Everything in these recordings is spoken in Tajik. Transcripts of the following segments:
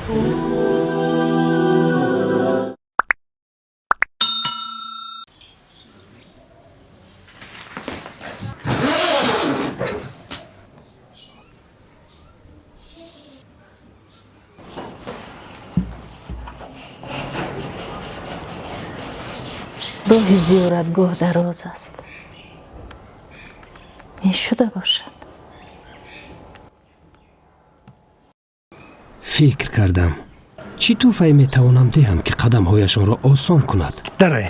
Роҳи зиёратгоҳ дароз аст. Мешуда бошад. Фикр кардам, чӣ тӯҳфае метавонам диҳам, ки қадамҳояшонро осон кунад. Дарай.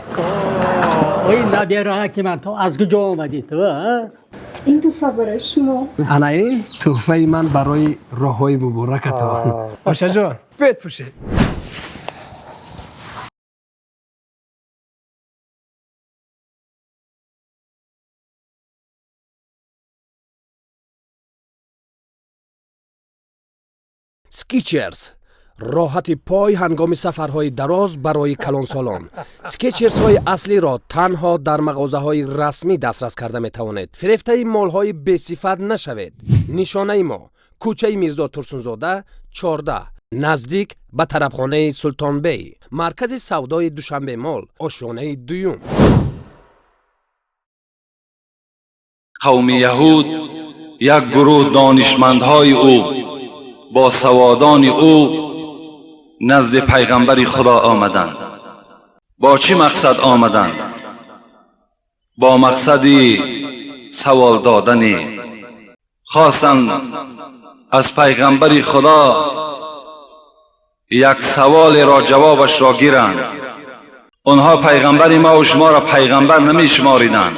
Ой, набираки ман, ту аз куҷо омадӣ ту, а? Ин тӯҳфа барои шумо. Ана ин тӯҳфаи ман барои роҳҳои муборакатон, ошаҷон, бепӯшед. Скичерс, роҳати пой ҳангоми сафарҳои дароз барои калонсолон. Скетчерсҳои аслиро танҳо дар мағозаҳои расмӣ дастрас карда метавонед. Фирефтаи молҳои бесифат нашавед. Нишонаи мо: кӯчаи Мирзо Турсунзода, 14, наздик ба тарабхонаи Султонбей, маркази савдои Душанбемол, ошёнаи дуюм. Қавми яҳуд, як гурӯҳ донишмандҳои ӯ, босаводони ӯ назди пайғамбари Худо омаданд. Бо чӣ мақсад омаданд? Бо мақсади савол додани. Хостанд аз пайғамбари Худо як саволеро ҷавобашро гиранд. Онҳо пайғамбари мо ва шуморо пайғамбар намешумориданд.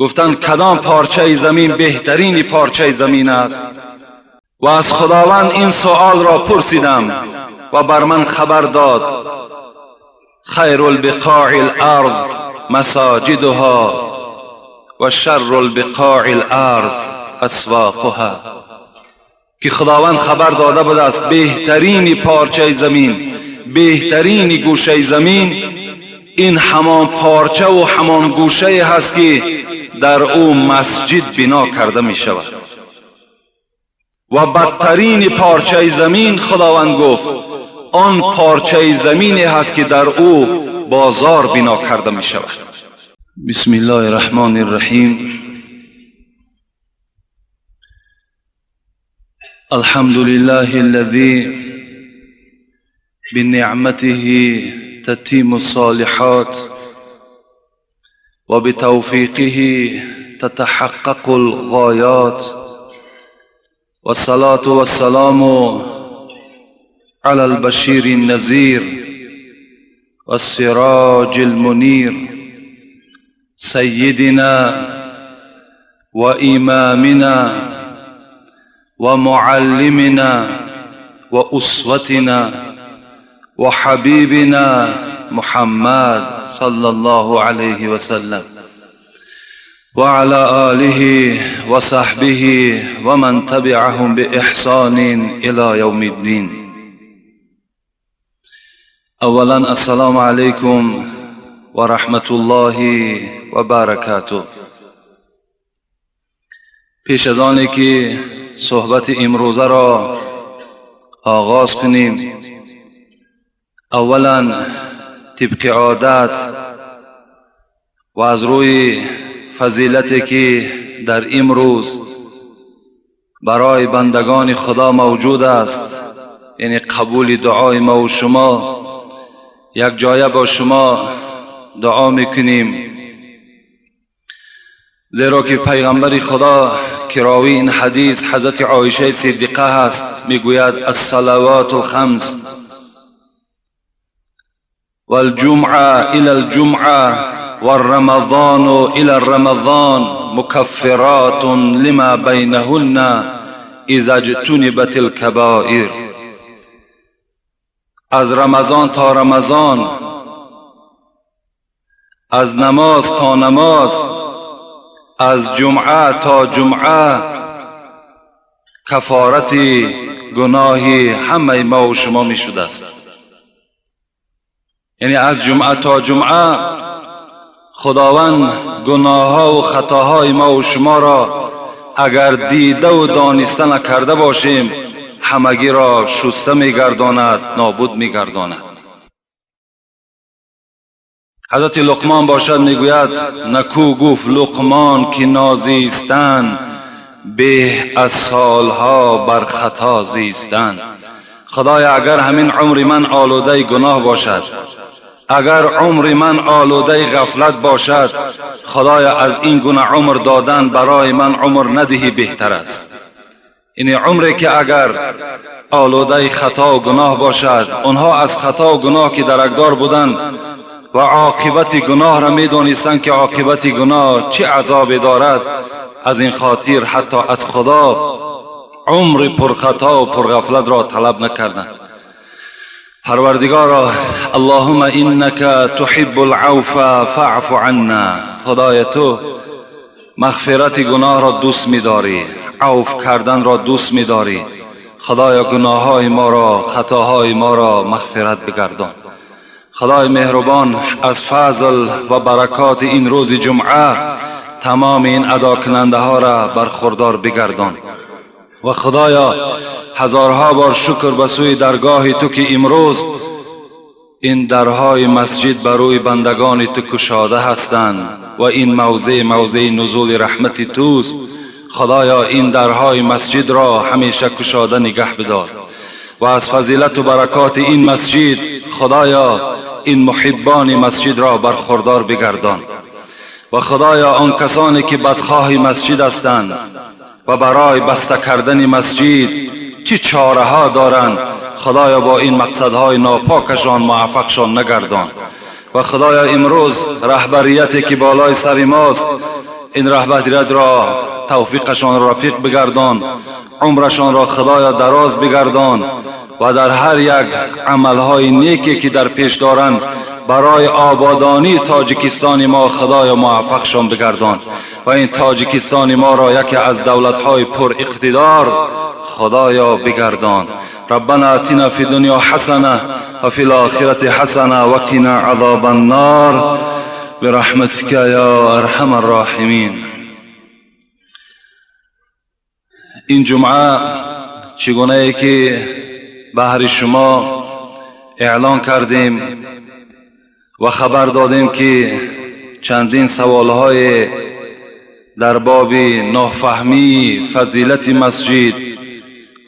Гуфтанд: кадом порчаи замин беҳтарини порчаи замин аст? Ва аз Худованд ин суолро пурсидам ва бар ман хабар дод: хайру лбиқои ларз масоҷидуҳо ва шарру лбиқои ларз асвоқуҳа. Ки Худованд хабар дода будааст, беҳтарини порчаи замин, беҳтарини гӯшаи замин ин ҳамон порчаву ҳамон гӯшае ҳаст, ки дар ӯ масҷид бино карда мешавад. Ва бадтарини порчаи замин, Худованд гуфт, он порчаи замине ҳаст, ки дар ӯ бозор бино карда мешавад. Бисми Аллоҳи Раҳмони Раҳим. الحمد لله الذي بنعمته تتم الصالحات وبتوفيقه تتحقق الغايات، والصلاة والسلام على البشير النذير والسراج المنير، سيدنا وإمامنا ومعلمنا وأسوتنا وحبيبنا محمد صلى الله عليه وسلم، وعلى آله وصحبه ومن تبعهم بإحسان إلى يوم الدين. أولا، السلام عليكم ورحمة الله وبركاته. پیش از آنی که صحبت امروزه را آغاز کنیم، اولا طبق عادت و از روی فضیلتی که در امروز برای بندگان خدا موجود است، یعنی قبول دعای ما و شما، یک جایه با شما دعا میکنیم، زیرا که پیغمبر خدا که راوی این حدیث حضرت عایشه صدیقه هست، میگوید: الصلوات الخمس والجمعة إلى الجمعة والرمضان إلى الرمضان مكفرات لما بينهن إذا اجتنبت الكبائر. از رمضان تا رمضان، از نماز تا نماز، از جمعه تا جمعه کفارت گناه همه ما و شما می شده است. یعنی از جمعه تا جمعه خداوند گناه و خطاهای ما و شما را اگر دیده و دانسته نکرده باشیم، ҳамагиро шуста мегардонад, нобуд мегардонад. ҳазрати Луқмон бошад мегӯяд: накӯ гуфт Луқмон ки нозистан беҳ аз солҳо бар хато зистан. Худоё, агар ҳамин умри ман олудаи гуноҳ бошад, агар умри ман олудаи ғафлат бошад, Худоё, аз ин гуна умр додан барои ман умр надиҳӣ беҳтар аст. Ин умре ки агар олудаи хато гуноҳ бошад, онҳо аз хато гуноҳ ки даракдор буданд ва оқибати гуноҳро медонистанд ки оқибати гуноҳ чӣ азобе дорад, аз ин хотир ҳатто аз Худо умри пурхато ва пурғафлатро талаб накарданд. Парвардигоро, Аллоҳумма иннака туҳиббул авфа фаъфу анна. Худоё, ту мағфирати гуноҳро дӯст медорӣ, авф карданро дӯст медорӣ. Худоё, гуноҳҳои моро, хатоҳои моро мағфират бигардон. Худои меҳрубон, аз фазл ва баракоти ин рӯзи ҷумъа тамоми ин адокунандаҳоро бархурдор бигардон. Ва Худоё, ҳазорҳо бор шукр ба сӯи даргоҳи ту ки имрӯз ин дарҳои масҷид ба рӯи бандагони ту кушода ҳастанд ва ин мавзеъ мавзеи нузули раҳмати туст. Худоё, ин дарҳои масҷидро ҳамеша кушода нигаҳ бидор ва аз фазилату баракоти ин масҷид, Худоё, ин муҳиббони масҷидро бархурдор бигардон. Ва Худоё, он касоне ки бадхоҳи масҷид ҳастанд ва барои баста кардани масҷид чӣ чораҳо доранд, Худоё, бо ин мақсадҳои нопокашон муваффақшон нагардон. Ва Худоё, имрӯз раҳбарияте ки болои сари мост, ин раҳбариятро тавфиқашонро рафиқ бигардон, умрашонро Худоё дароз бигардон ва дар ҳар як амалҳои неке ки дар пеш доранд барои ободонии Тоҷикистони мо, Худоё, муваффақшон бигардон ва ин Тоҷикистони моро яке аз давлатҳои пуриқтидор Худоё бигардон. Раббана атина фи дунё ҳасана ва фил охирати ҳасана ва қина азобан нор бирахматика ё арҳамар роҳимин. Ин ҷумъа чӣ гунае ки баҳри шумо эълон кардем ва хабар додем ки чандин саволҳое дар боби нофаҳмии фазилати масҷид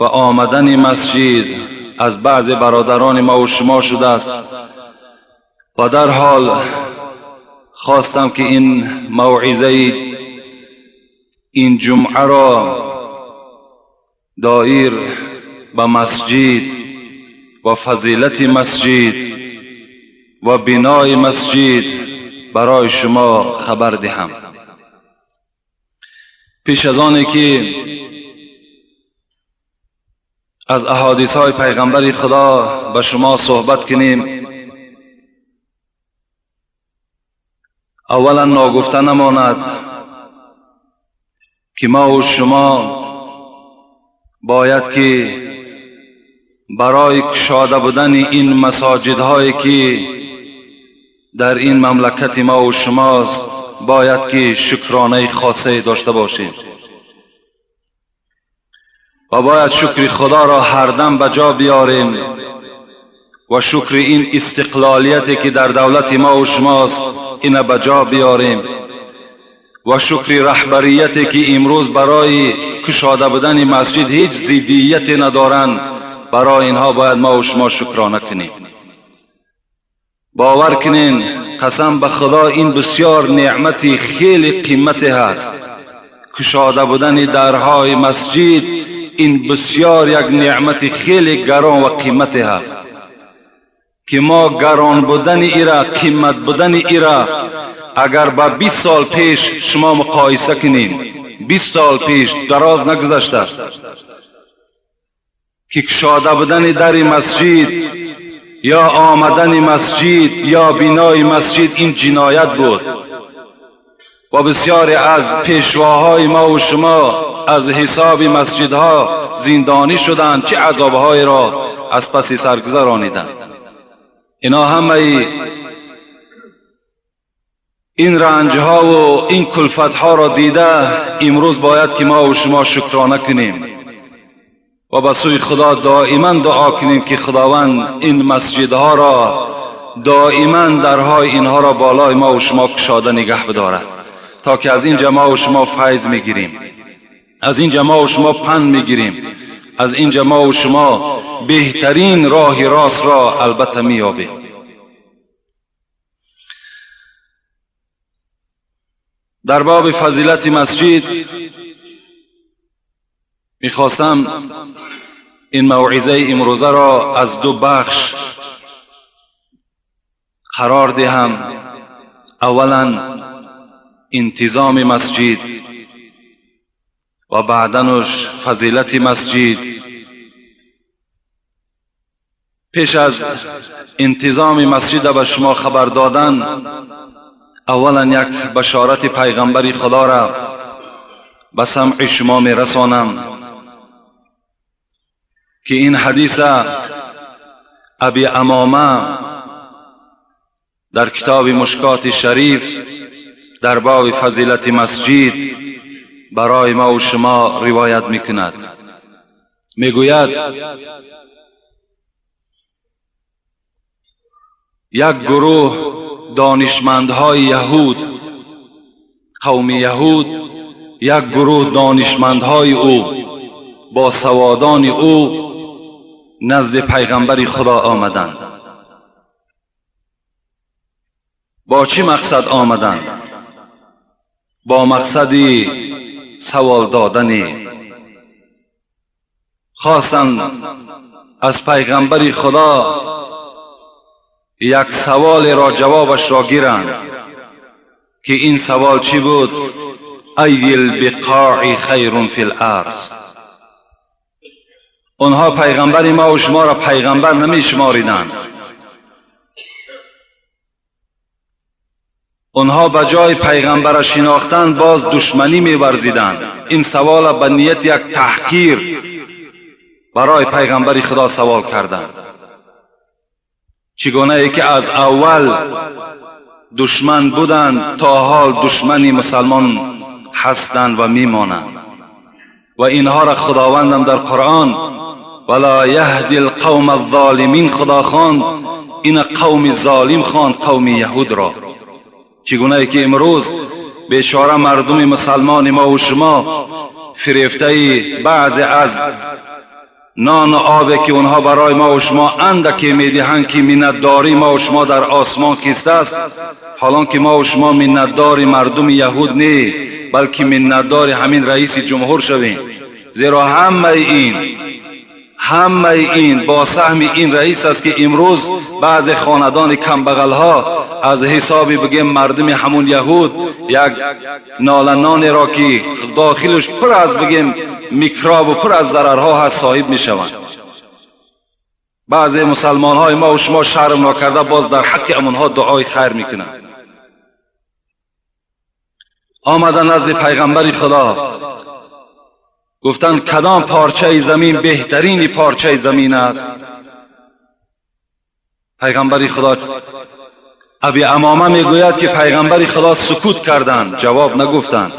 ва омадани масҷид аз баъзе бародарони мо ва шумо шудааст ва дарҳол хостам ки ин мавъизаи ин ҷумъаро доир ба масҷид ва фазилати масҷид ва бинои масҷид барои шумо хабар диҳам. Пеш аз оне ки аз аҳодисҳои пайғамбари Худо ба шумо суҳбат кунем, аввалан ногуфта намонад ки мо шумо бояд ки барои кушода будани ин масоҷидҳое ки дар ин мамлакати мо ва шумост, бояд ки шукронаи хосае дошта бошем ва бояд шукри Худоро ҳардам ба ҷо биёрем ва шукри ин истиқлолияте ки дар давлати мо ва шумост ина ба ҷо биёрем ва шукри раҳбарияте ки имрӯз барои кушода будани масҷид ҳеҷ зиддияте надоранд, барои инҳо бояд мо ва шумо шукрона кунем. Бовар кунен, қасам ба Худо, ин бисёр неъмати хеле қимате ҳаст. Кушода будани дарҳои масҷид ин бисёр як неъмати хеле гарон ва қимате ҳаст ки мо гарон будани ира, қимат будани ира агар ба 20 сол пеш шумо муқоиса кунем, 20 сол пеш дароз нагузаштааст ки кушода будани дари масҷид ё омадани масҷид ё бинои масҷид ин ҷиноят буд ва бисёре аз пешвоҳои мо ва шумо аз ҳисоби масҷидҳо зиндонӣ шуданд, чӣ азобҳоеро аз паси сар гузарониданд. Ино ҳамаи ин ранҷҳову ин кулфатҳоро дида имрӯз бояд ки мо ва шумо шукрона кунем و به سوی خدا دائما دعا کنیم که خداوند این مسجدها را دائما درهای اینها را بالای ما و شما کشاده نگه بدارد تا که از اینجا ما و شما فیض میگیریم، از اینجا ما و شما پند میگیریم، از اینجا ما و شما بهترین راه راست را البته مییابیم. در باب فضیلت مسجد میخواستم این موعظه امروزه را از دو بخش قرار دهم. اولا انتظام مسجد و بعدنش فضیلت مسجد. پیش از انتظام مسجد به شما خبر دادن، اولا یک بشارت پیغمبر خدا را به سمع شما می رسانم که این حدیث ابی امامه در کتاب مشکات شریف در باب فضیلت مسجد برای ما و شما روایت میکند. میگوید یک گروه دانشمندهای یهود، قوم یهود، یک گروه دانشمندهای او با سوادان او نزد پیغمبر خدا آمدند. با چی مقصد آمدند؟ با مقصد سوال دادن. خواستند از پیغمبر خدا یک سوال را جوابش را گیرند که این سوال چی بود؟ ای البقاع خیر فی الارض. آنها پیغمبر ما و شما را پیغمبر نمی شماریدند. آنها به جای پیغمبر شناختن باز دشمنی می ورزیدند. این سوال به نیت یک تحقیر برای پیغمبر خدا سوال کردند. چگونه ای که از اول دشمن بودند تا حال دشمنی مسلمان هستند و میمانند. و اینها را خداوندم در قرآن ولا یهدی القوم الظالمین خدا خواند، این قوم ظالم خواند، قوم یهود را. چگونه ای که امروز بیچاره مردم مسلمان ما و شما فریفته بعضی از نان و آبی که اونها برای ما و شما اندکی میدهند که منتداری ما و شما در آسمان کیسته است، حالان که ما و شما منتدار مردم یهود نه، بلکه منتدار همین رئیس جمهور شویم. زیرا همه این با سهم این رئیس است که امروز بعض خاندان کمبغل ها از حسابی بگیم مردم همون یهود یک نالنان را که داخلش پر از بگیم میکروب و پر از ضررها هست صاحب میشوند. بعضی مسلمان های ما و شما شرم نکرده باز در حق امونها دعای خیر میکنند. آمدن نزد پیغمبر خدا، گفتند کدام پارچه زمین بهترین پارچه زمین است؟ پیغمبر خدا ابی امامه میگوید که پیغمبر خدا سکوت کردند، جواب نگفتند.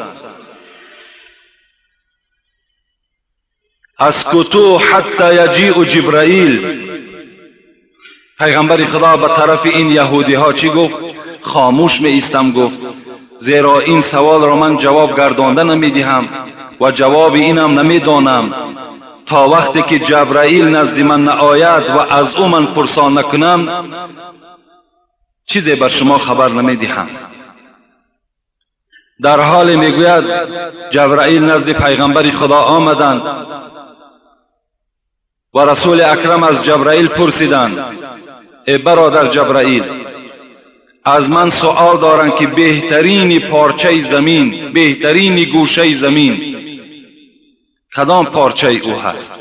اسکتو حتی یجیء جبرائیل. پیغمبر خدا به طرف این یهودی ها چی گفت؟ خاموش می ایستم گفت، زیرا این سوال را من جواب گردانده نمیدهم و جواب اینم نمیدانم تا وقتی که جبرائیل نزد من نآید و از او من پرسان نکنم چیزی بر شما خبر نمیدهم. در حال میگوید جبرائیل نزد پیغمبر خدا آمدند و رسول اکرم از جبرائیل پرسیدند ای برادر جبرائیل، از من سؤال دارند که بهترین پارچه زمین، بهترین گوشه زمین کدام پارچه او هست؟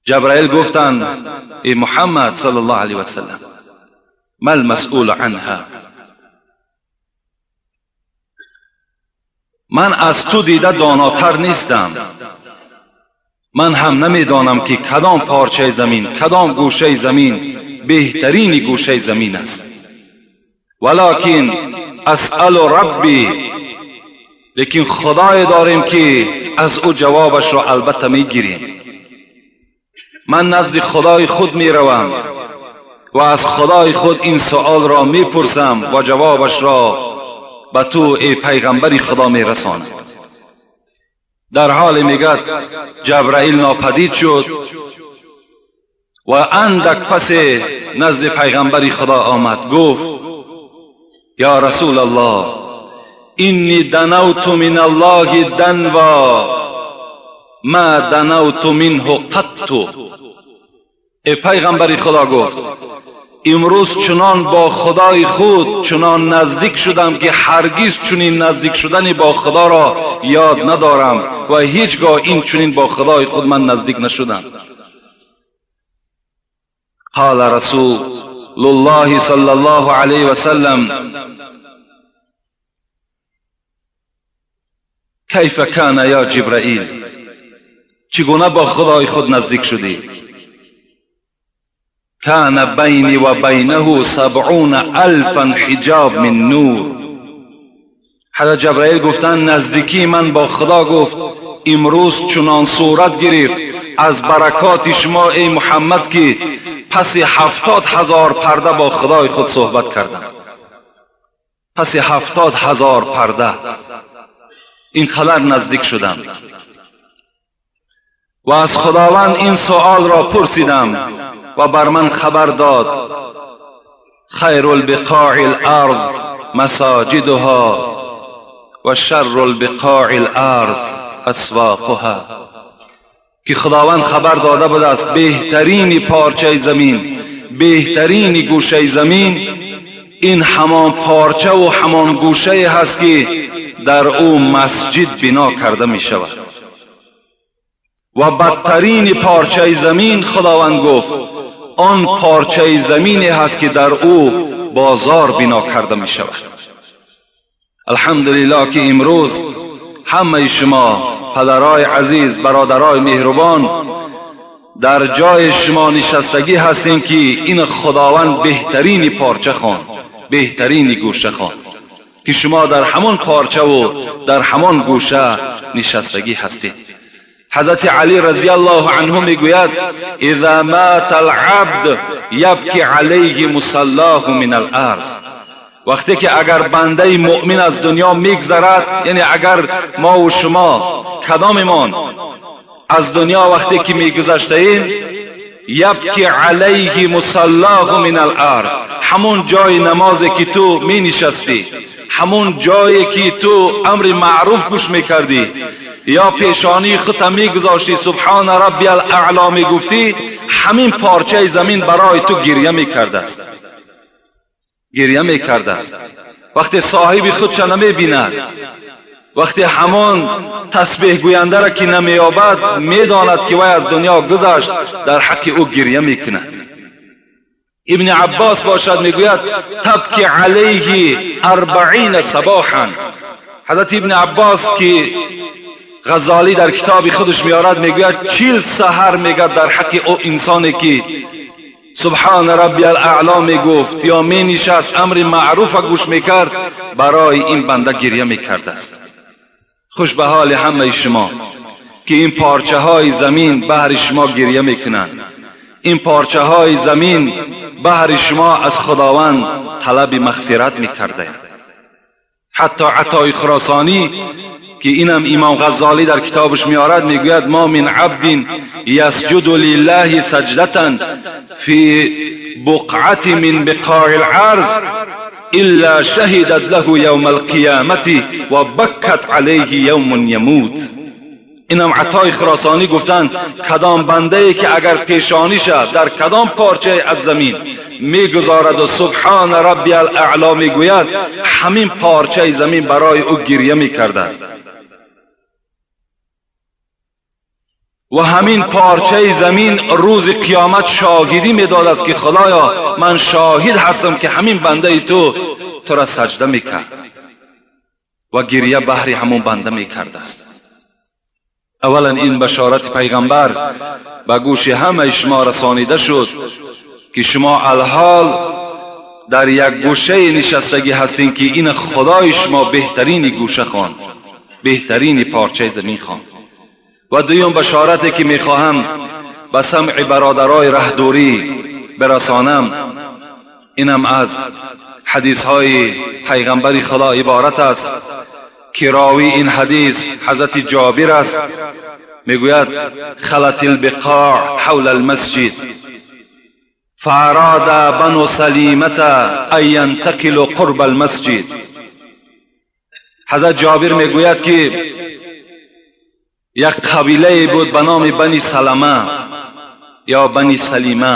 جبرائیل گفتند ای محمد صلی الله علیه و سلم، ما المسئول عنها، من از تو دیده داناتر نیستم، من هم نمیدانم که کدام پارچه زمین، کدام گوشه زمین بهترین گوشه زمین است، ولکن اسأل ربی، Лекин худое дорем, ки аз ӯ ҷавобашро албатта мегирем. Ман назди худои худ меравам ва аз худои худ ин суолро мепурсам ва ҷавобашро ба ту, эй пайғамбари худо, мерасонам. Дар ҳоле мегӯяд, Ҷабраил нопадид шуд ва андак пасе назди пайғамбари худо омад, гуфт: «Ё расул аллоҳ, инни данавту мин аллоҳи данва ма данавту минҳу қатту». Эй пайғамбари худо, гуфт, имрӯз чунон бо худои худ чунон наздик шудам, ки ҳаргиз чунин наздик шудани бо худоро ёд надорам ва ҳеҷ гоҳ ин чунин бо худои худ ман наздик нашудам. قال رسول الله صلى الله عليه وسلم: كيف كان يا جبرائيل؟ چگونه با خدای خود نزدیک شدی؟ كان بيني وبينه 70,000 حجاب من نور. حضرت جبرائیل گفتن نزدیکی من با خدا، گفت، امروز چنان صورت گرفت از برکات شما ای محمد که پس 70,000 پرده با خدای خود صحبت کردم. پس 70,000 پرده اینقدر نزدیک شدم و از خداوند این سؤال را پرسیدم و بر من خبر داد: خیر البقاع الارض مساجدها و شر البقاع الارض اسواقها. که خداوند خبر داده بود است بهترین پارچه زمین، بهترین گوشه زمین این همان پارچه و همان گوشه هست که در او مسجد بنا کرده می شود، و بدترین پارچه زمین، خداوند گفت، آن پارچه زمینی هست که در او بازار بنا کرده می شود. الحمدلله که امروز همه شما پدرای عزیز، برادرای مهربان، در جای شما نشستگی هستین که این خداوند بهترین پارچه خوان، بهترین گوشه خوان که شما در همان پارچه و در همان گوشه نشستگی هستید. حضرت علی رضی الله عنه میگوید: اذا مات العبد یبکی علیه مصلاه من الارض. وقتی که اگر بنده مؤمن از دنیا میگذرد، یعنی اگر ما و شما کداممان از دنیا وقتی که میگذشته ایم، یبکی علیه مصلاه من الارض، همون جای نمازی که تو می نشستی، همون جایی که تو امر معروف گوش میکردی یا پیشانی خودت میگذاشتی، سبحان ربی الاعلا میگفتی، همین پارچه زمین برای تو گریه میکرده است، گریه میکرده است. وقتی صاحب خودش نمیبیند، وقتی همان تسبیح گوینده را که نمییابد، میداند که وی از دنیا گذشت، در حق او گریه میکند. ابن عباس باشد میگوید: تبکی علیه 40 صباحا. حضرت ابن عباس که غزالی در کتاب خودش میارد، میگوید 40 سحر میگد در حق او انسانی که سبحان ربی الاعلا میگفت یا مینشست، امر معروف گوش میکرد، برای این بنده گریه میکرده است. خوش به حال همه شما که این پارچه های زمین بهر شما گریه میکنند، این پارچه های زمین بهر شما از خداوند طلب مغفرت میکرده. حتی عطای خراسانی که اینم امام غزالی در کتابش میارد، میگوید: ما من عبد یسجد لله سجدة فی بقعة من بقاع الارض الا شهدت له یوم القیامة و بکت علیه یوم یموت. اینم عطای خراسانی گفتند کدام بنده ای که اگر پیشانی در کدام پارچه از زمین میگذارد و سبحان ربی الاعلا میگوید، همین پارچه زمین برای او گریه میکرده است و همین پارچه زمین روز قیامت شاهدی میداد است که خدایا، من شاهد هستم که همین بنده تو تو را سجده میکرد و گریه بهر همون بنده میکرده است. اولا این بشارت پیغمبر به گوش همه شما رسانیده شد که شما الحال در یک گوشه نشستگی هستین که این خدای شما بهترین گوشه خواند. беҳтарини порчаи замин хонд. Ва дуюм башорате ки мехоҳам ба самъи бародарои раҳдурӣ бирасонам, инам аз ҳадисҳои пайғамбари Худо иборат аст ки ровии ин ҳадис ҳазрати Ҷобир аст. Мегӯяд: خلت البقاع حول المسجد فأراد بنو سلیمة أن ينتقلوا قرب المسجد. ҳазрат Ҷобир мегӯяд ки як қабилае буд ба номи Бани Салама ё Бани Салима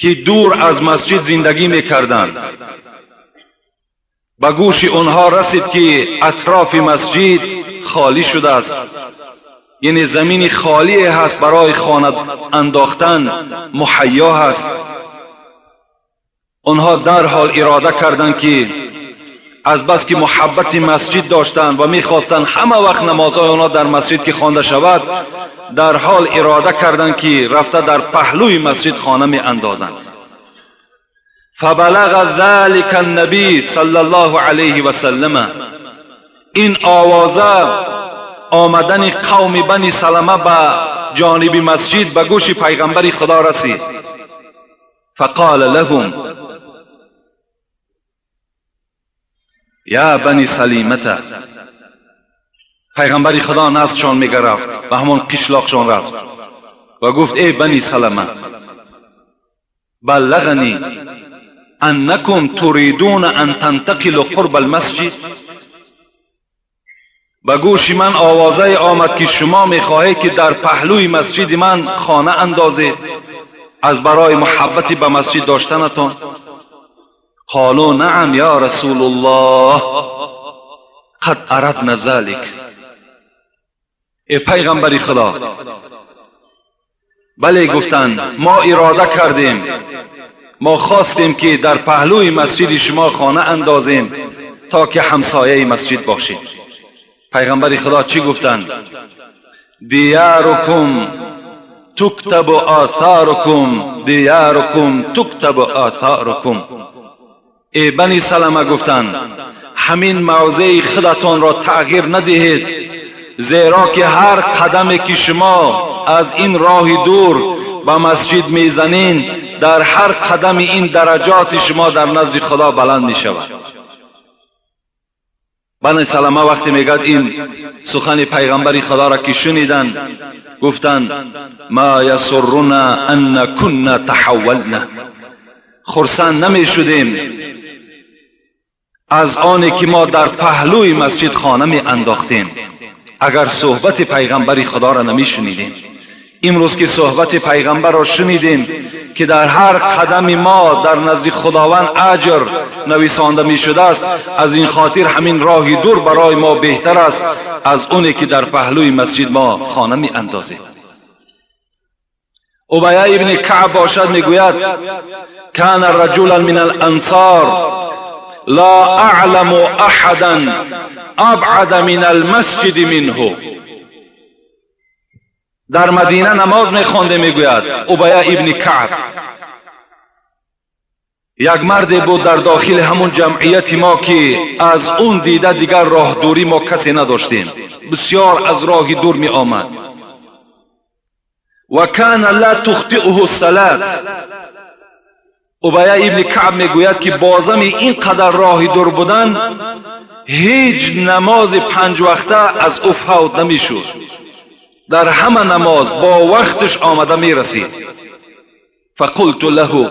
ки дур аз масҷид зиндагӣ мекарданд. Ба гӯши онҳо расид ки атрофи масҷид холӣ шудааст, яъне замини холие ҳаст барои хона андохтан муҳайё ҳаст. Онҳо дарҳол ирода карданд ки аз бас ки муҳаббати масҷид доштанд ва мехостанд ҳама вақт намозҳои онҳо дар масҷид ки хонда шавад, дарҳол ирода карданд ки рафта дар паҳлӯи масҷид хона меандозанд. فبلغ ذلك النبي صلى الله عليه وسلم. این آوازه آمدن قوم بنی سلمه به جانب مسجد به گوش پیغمبر خدا رسید. فقال لهم یا بنی سلیمة. پیغمبر خدا نزدشان میگرفت و همان قشلاقشان رفت و گفت: ای بنی سلمه، بلغنی انکم تريدون ان تنتقلوا قرب المسجد. به گوش من آوازه آمد که شما میخواهید که در پهلوی مسجد من خانه اندازید از برای محبت به مسجد داشتنتان. قالوا نعم یا رسول الله قد اردنا ذلك. ای پیغمبر خدا، بله گفتند ما اراده کردیم، ما خواستیم که در پهلوی مسجد شما خانه اندازیم تا که همسایه مسجد باشیم. پیغمبر خدا چی گفتند؟ دیارکم تکتب آثارکم، دیارکم تکتب آثارکم. ای بنی سلمه گفتند همین موضع خودتان را تغییر ندهید، زیرا که هر قدمی که شما از این راه دور به مسجد میزنین، در هر قدم این درجات شما در نزد خدا بلند می شود. بنی سلمه وقتی میگد این سخن پیغمبر خدا را که شنیدند، گفتند ما یسرنا ان كنا تحولنا. خرسند نمی شدیم از آنی که ما در پهلوی مسجد خانه می انداختیم اگر صحبت پیغمبر خدا را نمی شنیدیم. امروز که صحبت پیغمبر را شنیدیم که در هر قدم ما در نزد خداوند اجر نویسانده می شده است، از این خاطر همین راه دور برای ما بهتر است از اونی که در پهلوی مسجد ما خانه می اندازیم. ابی ابن کعب باشد میگوید: کان رجلا من الانصار لا اعلم احدا ابعد من المسجد منه. در مدینه نماز میخوانده میگوید ابی ابن کعب، یک مردی بود در داخل همون جمعیت ما که از اون دیده دیگر راه دوری ما کسی نداشتیم، بسیار از راه دور می آمد. و کان لا تخطئه الصلاة. ابی ابن کعب میگوید که بازم این قدر راه دور بودن هیچ نماز 5 وقته از او فوت نمیشد، در همه نماز با وقتش آمده می رسید. فقلت له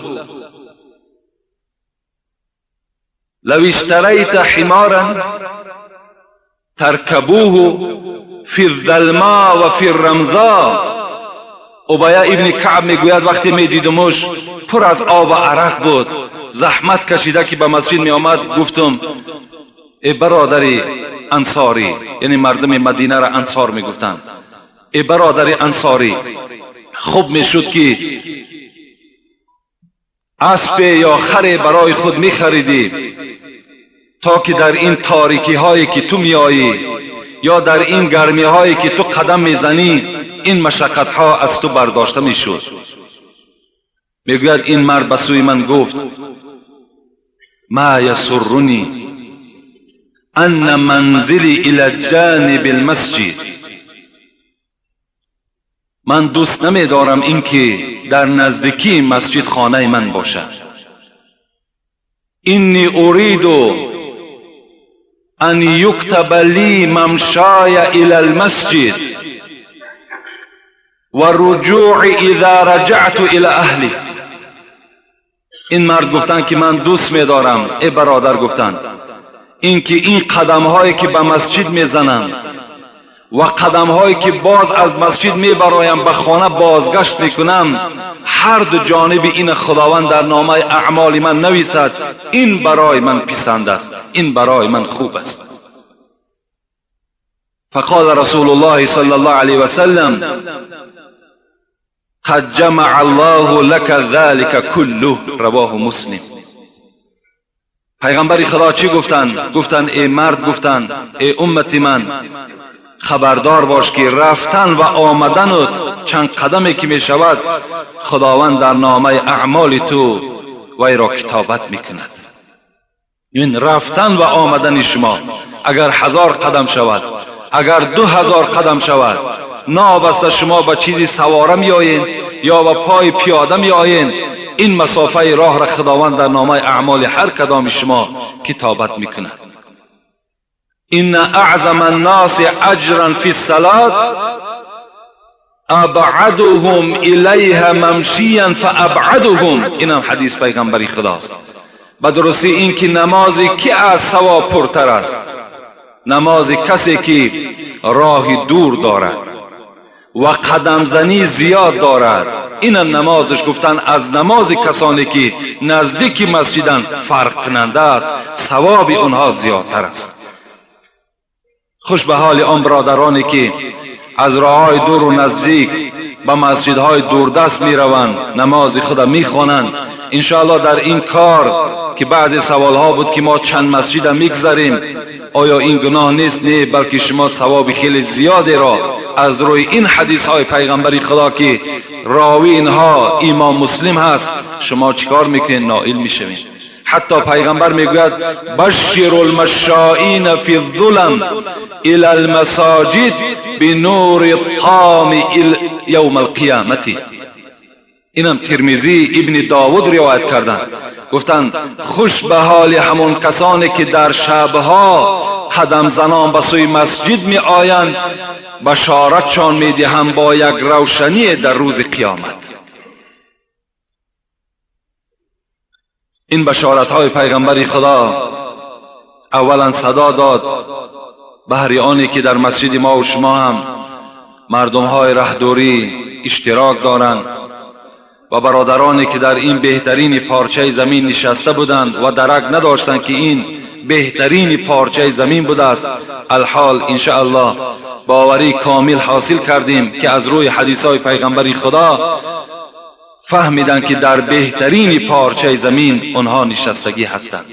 لو اشتریت حمارا ترکبوه فی الظلماء و فی الرمضاء. ابی ابن کعب میگوید وقتی میدیدمش پر از آب و عرق بود، زحمت کشیده که به مسجد می آمد، گفتم ای برادر انصاری، یعنی مردم مدینه را انصار میگفتند، ای برادر انصاری، خوب میشد که اسب یا خر برای خود میخریدی تا که در این تاریکی هایی که تو میایی یا در این گرمی هایی که تو قدم میزنی این مشقت ها از تو برداشته میشد. میگوید این مرد به سوی من گفت ما يسرني أن منزلي إلى جانب المسجد. من دوست نمیدارم اینکه در نزدیکی مسجد خانه من باشد. إني أريد أن يكتب لي ممشاي إلى المسجد والرجوع إذا رجعت إلى أهلي. این مرد گفتن که من دوست میدارم، ای برادر، گفتن اینکه این قدم هایی که به مسجد میزنم و قدم هایی که باز از مسجد میبرایم به خانه بازگشت میکنم، هر دو جانب این خداوند در نامه اعمال من نویسد، این برای من پسند است، این برای من خوب است. فقال رسول الله صلى الله عليه وسلم قد جمع الله لك ذلك كله. رواه مسلم. پیغمبر خدا چی گفتن؟ گفتن ای مرد، گفتن ای امت من، خبردار باش که رفتن و آمدنت چند قدمی که می شود خداوند در نامه اعمال تو وی را کتابت میکند. این رفتن و آمدن شما اگر 1000 قدم شود، اگر 2000 قدم شود، نابسته شما با چیزی سواره میآیین یا با پای پیاده میآیین، این مسافه راه را خداوند در نامه اعمال هر کدام شما کتابت میکند. إن أعظم الناس أجرا في الصلاة أبعدهم إليها ممشيا فأبعدهم. این هم حدیث پیغمبری خداست. به درستی این که نماز کی از ثواب پرتر است؟ نماز کسی که راه دور دارد و قدم زنی زیاد دارد. این نمازش گفتن از نماز کسانی که نزدیک مسجدن فرق کننده است، ثواب آنها زیادتر است. خوش به حال آن برادرانی که از راههای دور و نزدیک به مسجدهای دوردست میروند، نماز خود میخوانند. انشاءالله در این کار که بعضی سوالها بود که ما چند مسجد میگذریم، آیا این گناه نیست؟ نه، بلکه شما ثواب خیلی زیادی را از روی این حدیث های پیغمبری خدا که راوی اینها امام مسلم هست، شما چیکار میکنید؟ نائل میشوید. حتی پیغمبر میگوید بشر المشائین فی الظلم الى المساجد بنور الطام یوم القیامت. اینم ترمذی ابن داود روایت کردن. گفتند خوش به حال همون کسانی که در شبها قدم زنان به سوی مسجد می آیند، بشارتشان می دهم با یک روشنی در روز قیامت. این بشارت های پیغمبر خدا اولا صدا داد بهر آنی که در مسجد ما و شما هم مردم های رهدوری اشتراک دارند و برادرانی که در این بهترین پارچه زمین نشسته بودند و درک نداشتند که این بهترین پارچه زمین بوده است. الحال انشاءالله باوری کامل حاصل کردیم که از روی حدیث های پیغمبر خدا فهمیدند که در بهترین پارچه زمین آنها نشستگی هستند.